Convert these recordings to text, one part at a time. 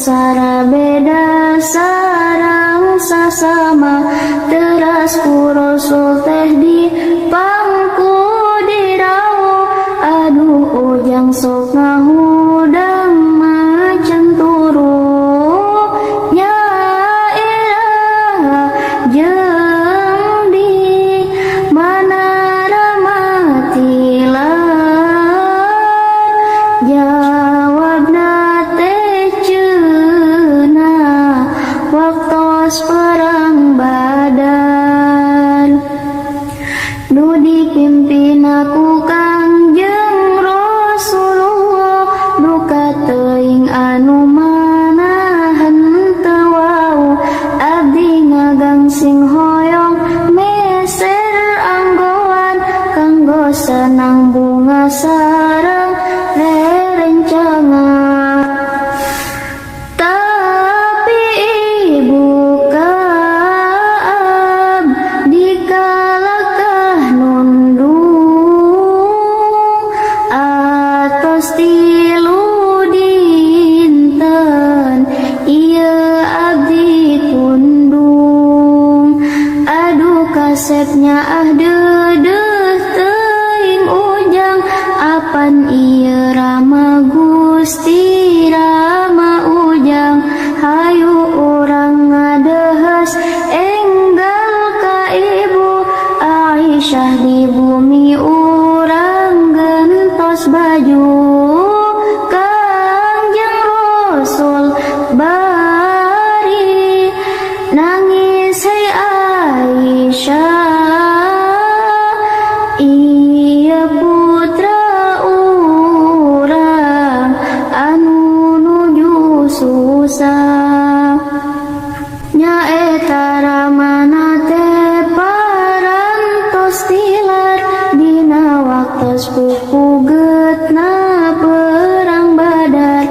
Sengsara beda sareng sasama. Teras ku Rasul teh di pangku dirau. Aduh ujang sok ngahudang macan turu. Nya iraha jeung di mana ramatilar. Jawabna teh cenah waktos perang Badar. Nu dipimpin ku Kangjeng Rasulullah, duka teuing anu mana henteu wau. Abdi ngagangsing hoyong meser anggoan, kanggo senang bunga sareng rerencangan. Tapi ibu kaab dikalakah nundung, atos 3 dinten ieu abdi tundung. Aduh kasepnya ah deudeuh teuing ujang, apan ieu rama Gusti Rama ujang. Hayu urang ngadeuheus enggal ka ibu Aisyah, di bumi urang gentos baju. Kangjeng Rasul bari nangis, hei Aisyah, ieu putra urang anu nuju susah. Nyaeta ramana teh parantos tilar, dina waktos pupugetna perang Badar.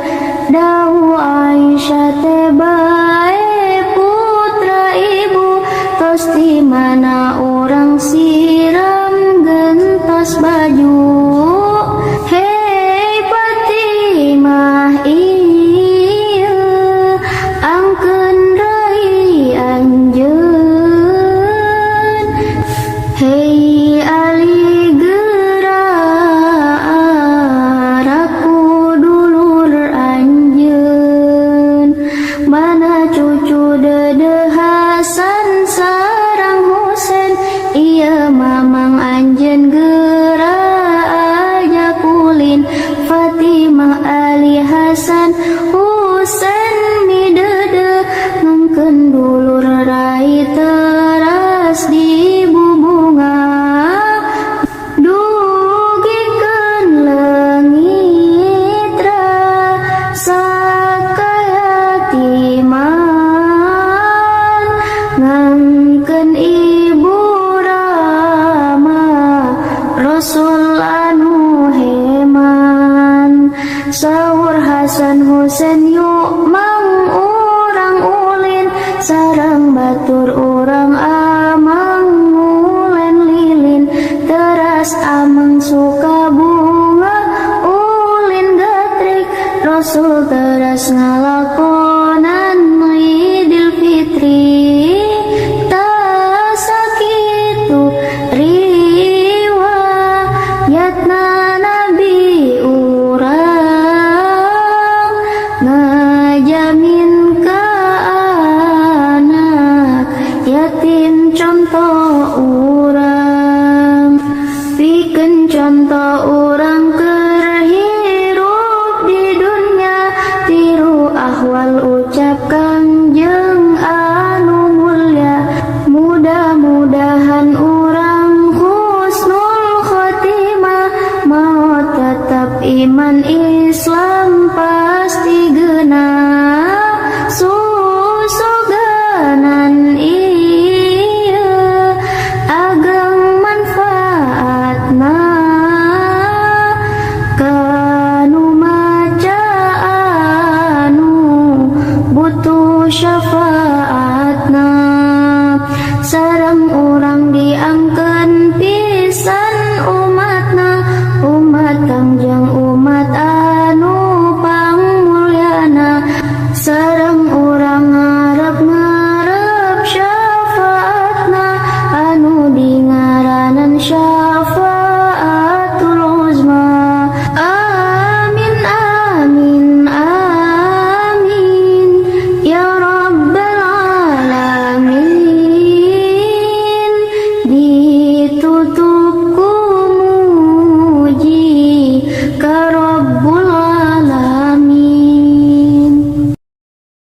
Dawuh Aisyah teh bae putra ibu, tos di mana urang siram gentos baju. Hei Fatimah ieu angkeun rai anjeun, hei Ali geura araku dulur anjeun. Mana cucu Dede Hasan sareng Husein, ieu mamang anjeun geura aja kulin. Fatimah Ali Hasan Husein midede, ngangkeun dulur rai teras di bubunga. Dugikeun leungit rasa kayatiman, ngangkeun ibu Rama Rasul anu heman. Saur Hasan Husein yuk mang urang ulin, sareng batur urang amang ngulen lilin. Teras amang suka bunga ulin gatrik, Rasul teras ngalakonan Idul Fitri. Tas sakitu riwayatna Nabi urang, ngajamin ka anak yatim contoh urang. Pikeun contoh urang keur hirup di dunya, tiru ahwal ucap Kangjeng anu mulya. Mudah-mudahan urang husnul khotimah, maot tetap iman.